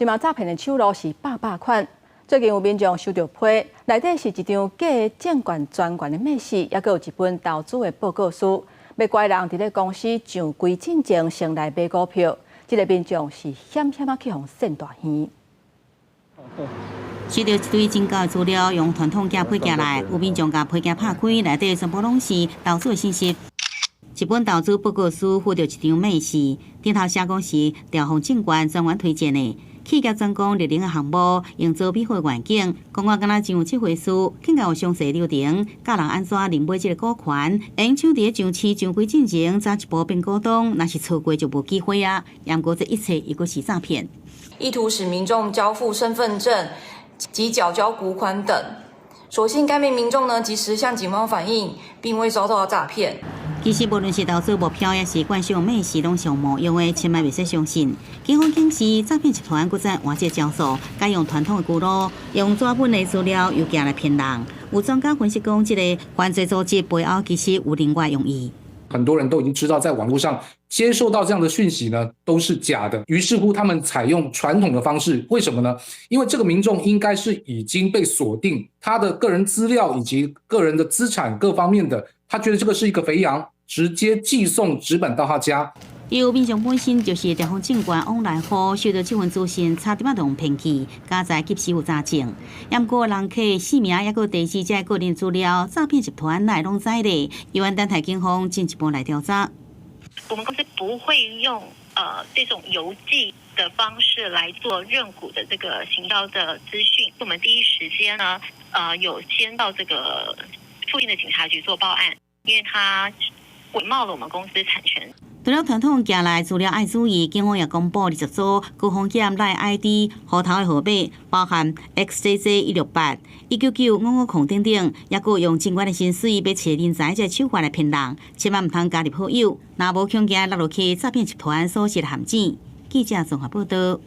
這馬詐騙的手路是百百款。最近有民眾收著批，內底是一張假的證券專員的密匙，抑閣有一本投資的報告書，欲拐人佇咧公司上櫃進前先來買股票。這个民眾是險險仔去予騙大耳。收著一堆真假資料，用傳統寄批寄來，有民眾共批件拍開，內底全部攏是投資的信息。一本投資報告書附著一張密匙，頂頭寫講是兆豐證券專員推薦的。企業專攻綠能的項目，營造美好的願景，講話敢若真有這回事，更加有詳細流程，教人按怎認買這个股權，會用搶佇咧上市上櫃進前，早一步變股東，若是錯過就無機會啊！毋過這一切猶閣是詐騙，意圖使民眾交付身份證及繳交股款等。所幸該名民眾呢，及時向警方反映，並未遭到詐騙。其實無論是投資目標，抑是觀賞美食，攏是無用的，千萬袂使相信。警方警示，詐騙集團閣再換這招數，改用傳統的舊路，用紙本的資料郵寄來騙人。有專家分析講，這个犯罪組織背後其實有另外用意。很多人都已經知道，在網絡上接受到這樣的訊息呢，都是假的。於是乎，他們採用傳統的方式，為什麼呢？因為這個民眾應該是已經被鎖定他的個人資料以及個人的資產各方面的，他覺得這個是一個肥羊，直接寄送紙本到他家。有民眾本身就是兆豐證券往來戶，收著這份資訊，差點仔就予騙去，佳哉及時有查證。毋過人客姓名抑閣地址這个人資料，詐騙集團哪會攏知咧？猶原等待警方進一步來調查。我們公司不會用這種郵寄的方式來做認股的這個行銷的資訊。我們第一時間呢，有先到這個附近的警察局做報案，因為他偽冒了我們公司產權。除了傳統寄來資料愛注意，警方也公布20組高風險 LINE ID 戶頭的號碼，包含 XJJ 168、19955 0等等，抑閣用證券的薪水欲揣人才這手法來騙人，千萬毋通加入好友，若無恐驚落入去詐騙集團所設的陷阱。記者綜合報導。